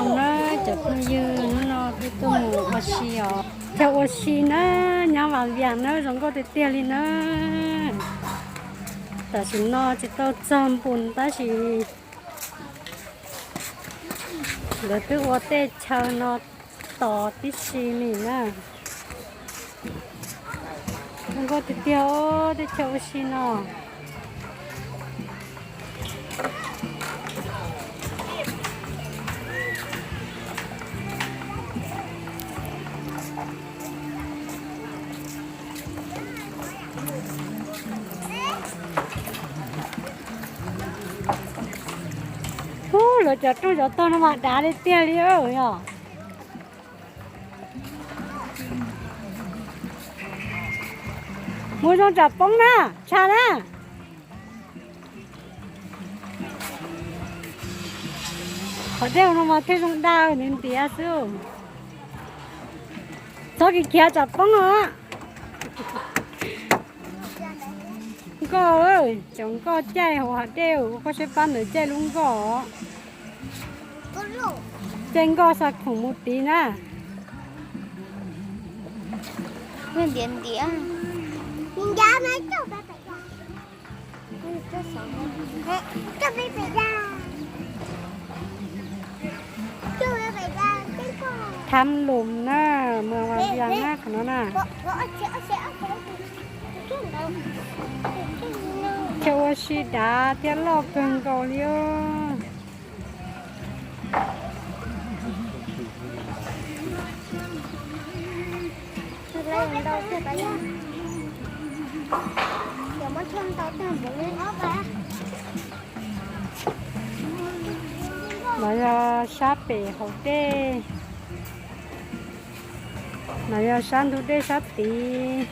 Na, cov phooj ywg, hnub no peb tuaj mus ua si os. Chaw ua si na, nyob Vam Viam na, zoo nkauj tiag tiag li na. Tam sim no tsis tau txog npus tab sis lawv twb ua tej chaw no tos tib si li na. Zoo nkauj tiag tiag os, tej chaw ua si no. Ub, lawv cov rooj cov tog no mas dav li tiag li yog. Mus zoo tsam poob na, tshav na. Qhov dej no mas thiaj zoo da ntiav ntiav xwb. Txhob kiv khiav tsam poob os. Nkoj, cov nkoj caij hauv hav dej, koj saib pab ntawd caij lub nkoj. Caij nkoj xa khoom mus tid na. Ntiav ntiav. Tham lum na, mus Vam Viam na qhov no na. Chaw ua si dav thiab loj kawg nkaus li os. No yog sab pem hauv dej, no yog sab ntug dej sab tid.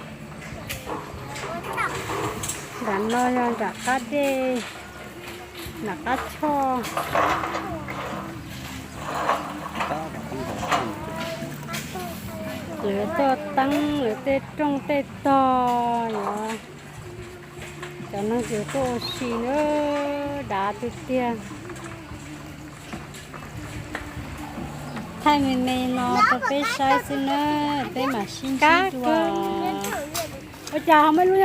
Nram no yog nram qab dej, nram qab choj. Lawv tuaj teeb lawv tej rooj tej tog, yog cov neeg uas tuaj ua si na, dav tiag tiag. Thaij me me no rau peb saib xwb na, peb mam sib ntsib dua. Ua cas ho muaj lub